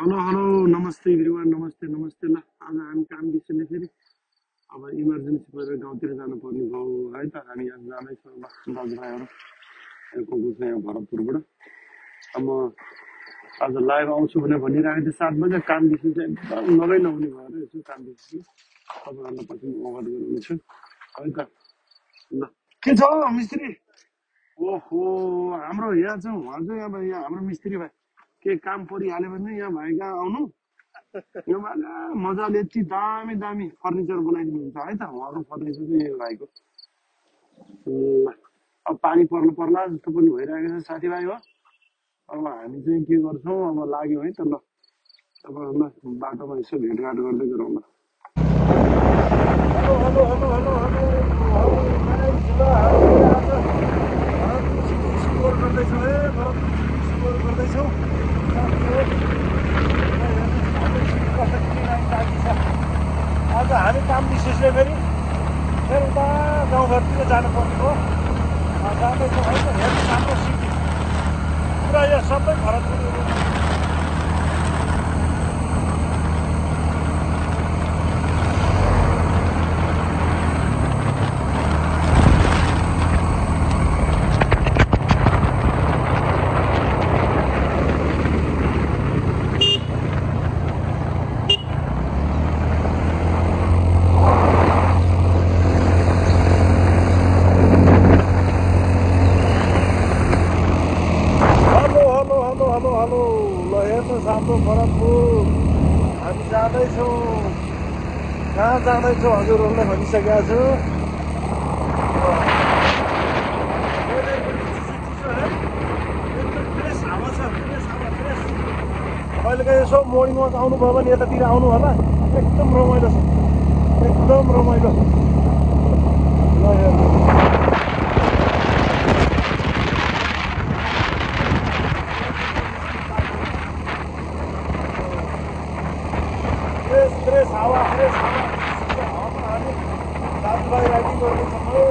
hello hello नमस्ते everyone नमस्ते नमस्ते ल आज हामी काम विषयले फेरि अब इमर्जेन्सी परेर गाउँतिर जानुपर्ने भयो है त हामी आज जाँदैछौँ ल दाजुभाइहरू को को छ यहाँ भरतपुरबाट अब म आज लाइभ आउँछु भनेर भनिरहेको थिएँ 7 बजे काम विषय चाहिँ एकदम नभई नहुने भएर यसो काम विषय तपाईँहरूलाई पछि म अवगत गराउनेछु है त ल के छ हौ मिस्त्री ओहो हाम्रो यहाँ चाहिँ उहाँ चाहिँ अब यहाँ हाम्रो मिस्त्री भाइ के काम परिहाल्यो भने यहाँ भाइ कहाँ आउनु यो मजाले यति दामी दामी फर्निचर बनाइदिनुहुन्छ है त उहाँको फर्निचर चाहिँ यो भाइको ल अब पानी पर्नु पर्ला जस्तो पनि भइरहेको छ साथीभाइ हो अब हामी चाहिँ के गर्छौँ अब लाग्यौँ है त ल तपाईँहरूलाई बाटोमा यसो भेटघाट गर्दै गरौँ ल hello hello hello hello hello explore गर्दैछौँ है एक्सप्लोर गर्दैछौँ आज हामी काम विशेषले फेरि उता गाउँघरतिर जानुपर्ने हो जाँदैछौँ है त हेर्नु हाम्रो सिटी पुरा यो सबै भरतपुर हाम्रो भरतपुर हामी जाँदैछौँ कहाँ जाँदैछौँ हजुरहरूलाई भनिसकेका छु कहिलेकाहीँ यसो मोर्निङ वाक आउनुभयो भने यतातिर आउनु होला एकदम रमाइलो छ एकदम रमाइलो ल हेर्नु फ्रेस हावा हावामा हामी दाजुभाइ राइडिङ गर्दैछौँ हो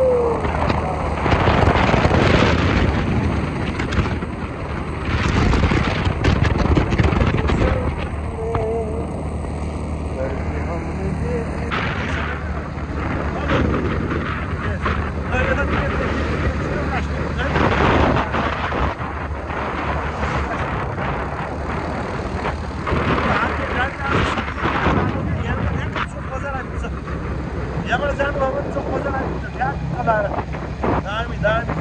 यहाँबाट जानुभयो भने चोक मजा लाग्छ ठ्याक्क लाएर दामी दामी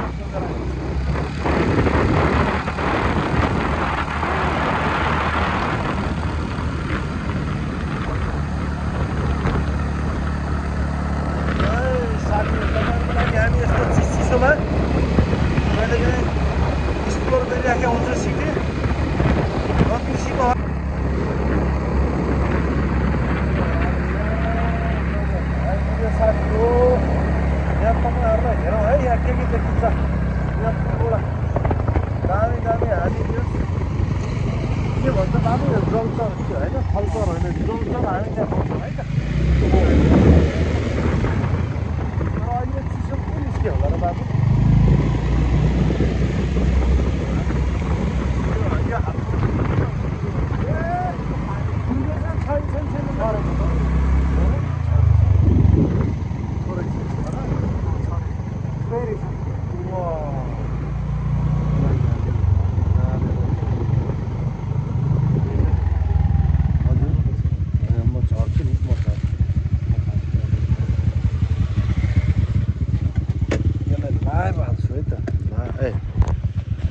साथीहरू तपाईँहरूको लागि हामी यस्तो चिसोमा कहिले एक्सप्लोर गरिराखेका हुन्छ सिटी नबिर्सिनु साथी हो यहाँ तपाईँहरूलाई हेरौँ है यहाँ के देखिन्छ यहाँ पुरा दामी दामी हामी के भन्छ बाबु जलचर त्यो होइन थलचर होइन जलचर हामी त्यहाँ पाउँछौँ है त तर अहिले चिसो के निस्क्यो होला र बाबु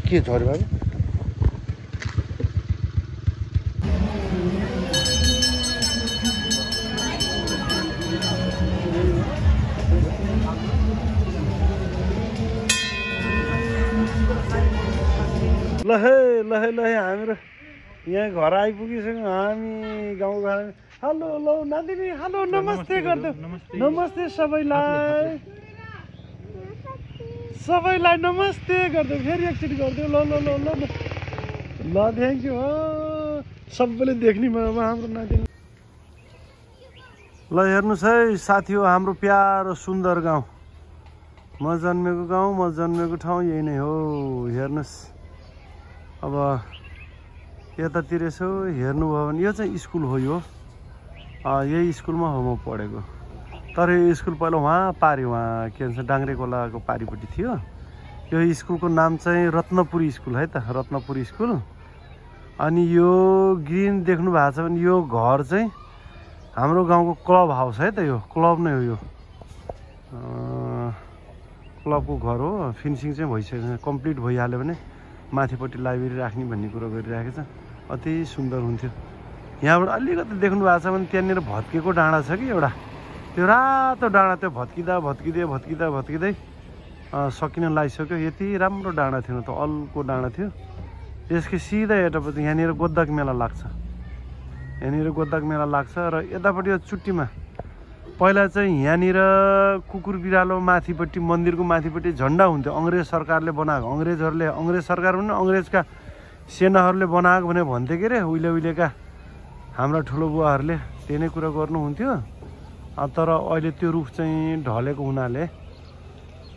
के झऱ्यो बाबु लहे हाम्रो यहाँ घर आइपुगिसक्यौँ हामी गाउँघर हेलो ल नादिनी हेलो नमस्ते गरिदेऊ नमस्ते सबैलाई नमस्ते गरिदेऊ फेरि एकचोटि गरिदेऊ ल थ्याङ्क यू हो सबैले देख्ने भयो हाम्रो नातिनी ल हेर्नुहोस् है साथी हो हाम्रो प्यारो सुन्दर गाउँ म जन्मेको ठाउँ यही नै हो हेर्नुहोस् अब यतातिर यसो हेर्नुभयो भने यो चाहिँ स्कुल हो यो यही स्कुलमा हो म पढेको तर यो स्कुल पहिला वहाँ पारि वहाँ के भन्छ डाङ्ग्रे खोलाको पारिपट्टि थियो यो स्कुलको नाम चाहिँ रत्नपुरी स्कुल है त रत्नपुरी स्कुल अनि यो ग्रिन देख्नु भएको छ भने यो घर चाहिँ हाम्रो गाउँको क्लब हाउस है त यो क्लब नै हो यो क्लबको घर हो फिनिसिङ चाहिँ भइसकेको छ कम्प्लिट भइहाल्यो भने माथिपट्टि लाइब्रेरी राख्ने भन्ने कुरो गरिरहेको छ अति सुन्दर हुन्थ्यो यहाँबाट अलिकति देख्नु भएको छ भने त्यहाँनिर भत्केको डाँडा छ कि एउटा त्यो रातो डाँडा त्यो भत्किँदै सकिन लागिसक्यो यति राम्रो डाँडा थियो त अल्को डाँडा थियो त्यसकै सिधा यतापट्टि यहाँनिर गोद्दाक मेला लाग्छ र यतापट्टि यो चुट्टीमा पहिला चाहिँ यहाँनिर कुकुर बिरालो माथिपट्टि मन्दिरको माथिपट्टि झन्डा हुन्थ्यो अङ्ग्रेज सरकारले बनाएको अङ्ग्रेज सरकार भने अङ्ग्रेजका सेनाहरूले बनाएको भने भन्थे के अरे उहिलेका हाम्रा ठुलो बुवाहरूले त्यही नै कुरा गर्नुहुन्थ्यो तर अहिले त्यो रुख चाहिँ ढलेको हुनाले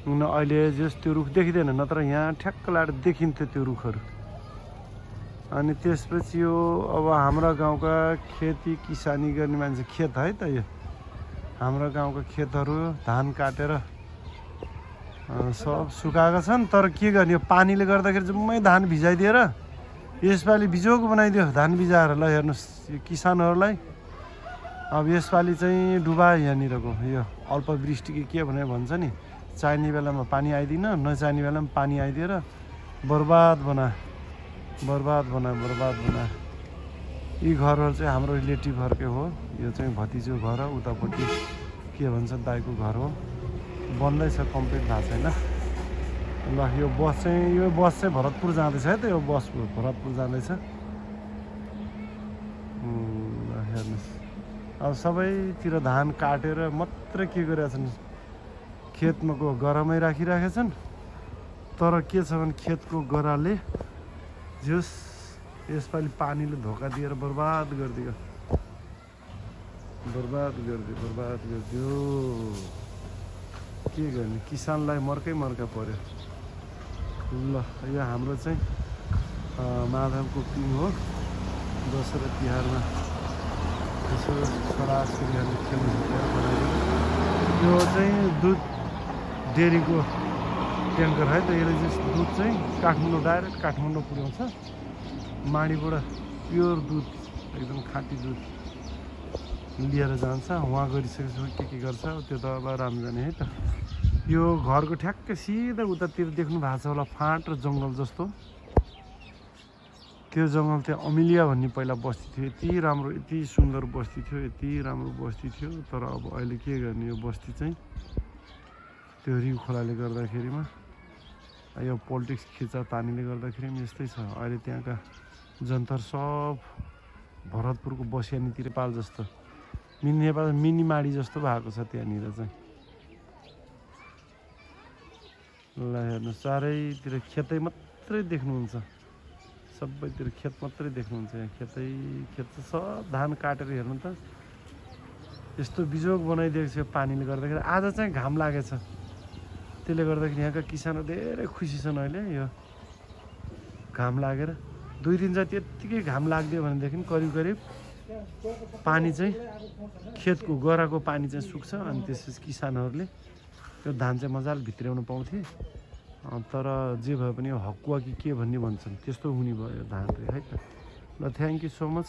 अहिले जस त्यो रुख देखिँदैन नत्र यहाँ ठ्याक्क लाएर देखिन्थ्यो त्यो रुखहरू अनि त्यसपछि यो अब हाम्रा गाउँका खेती किसानी गर्ने मान्छे खेत है त यो हाम्रो गाउँको खेतहरू धान काटेर सब सुकाएका छन् तर के गर्ने यो पानीले गर्दाखेरि जम्मै धान भिजाइदिएर यसपालि बिजोग बनाइदियो धान भिजाएर ल हेर्नुहोस् यो किसानहरूलाई अब यसपालि चाहिँ डुबायो यहाँनिरको यो अल्पवृष्टि के भनेर भन्छ नि चाहिने बेलामा पानी आइदिन नचाहिने बेलामा पानी आइदिएर बर्बाद बना यी घरहरू चाहिँ हाम्रो रिलेटिभहरूकै हो यो चाहिँ भतिजो घर हो उतापट्टि के भन्छ दाइको घर हो बन्दैछ कम्प्लिट भएको छैन ल यो बस चाहिँ भरतपुर जाँदैछ है त यो बस भरतपुर जाँदैछ हेर्नुहोस् अब सबैतिर धान काटेर मात्रै के गरिरहेका छन् खेतमा गरामै राखिरहेका छन् तर के छ भने खेतको गराले यसपालि पानीले धोका दिएर बर्बाद गरिदियो के गर्ने किसानलाई मर्कै पर्यो ल यो हाम्रो चाहिँ माधवको पिङ हो दसैँ र तिहारमा यसो छोराछोरीहरूले खेल्नु बनाइदियो यो चाहिँ दुध डेरीको ट्याङ्कर है त यसले चाहिँ दुध चाहिँ डाइरेक्ट काठमाडौँ पुर्याउँछ माडीबाट प्योर दुध एकदम खाँटी दुध लिएर जान्छ वहाँ गरिसकेपछि के गर्छ त्यो त अब राम्रो जाने है त यो घरको ठ्याक्कै सिधा उतातिर देख्नु भएको छ होला फाँट र जङ्गल जस्तो त्यो जङ्गल त्यहाँ अमिलिया भन्ने पहिला बस्ती थियो यति राम्रो यति सुन्दर बस्ती थियो तर अब अहिले के गर्ने यो बस्ती चाहिँ त्यो रिउ खोलाले गर्दाखेरिमा यो पोलिटिक्स खिचातानीले गर्दाखेरि पनि यस्तै छ अहिले त्यहाँका जनताहरू सब भरतपुरको बस्यानीतिर पाल जस्तो नेपाल मिनी माडी जस्तो भएको छ त्यहाँनिर चाहिँ ल हेर्नु चारैतिर खेतै मात्रै देख्नुहुन्छ सबैतिर खेत मात्रै देख्नुहुन्छ यहाँ खेत सब धान काटेर हेर्नु त यस्तो बिजोग बनाइदिएको छ पानीले गर्दाखेरि आज चाहिँ घाम लागेछ त्यसले गर्दाखेरि यहाँका किसानहरू धेरै खुसी छन् अहिले यो घाम लागेर 2 दिन जति यत्तिकै घाम लाग्दियो भनेदेखि करिब पानी चाहिँ खेतको गराको पानी चाहिँ सुक्छ अनि त्यसपछि किसानहरूले त्यो धान चाहिँ मजाले भित्र्याउन पाउँथे तर जे भए पनि हकुवा कि के भन्ने भन्छन् त्यस्तो हुने भयो धान है त ल थ्याङ्क यू सो मच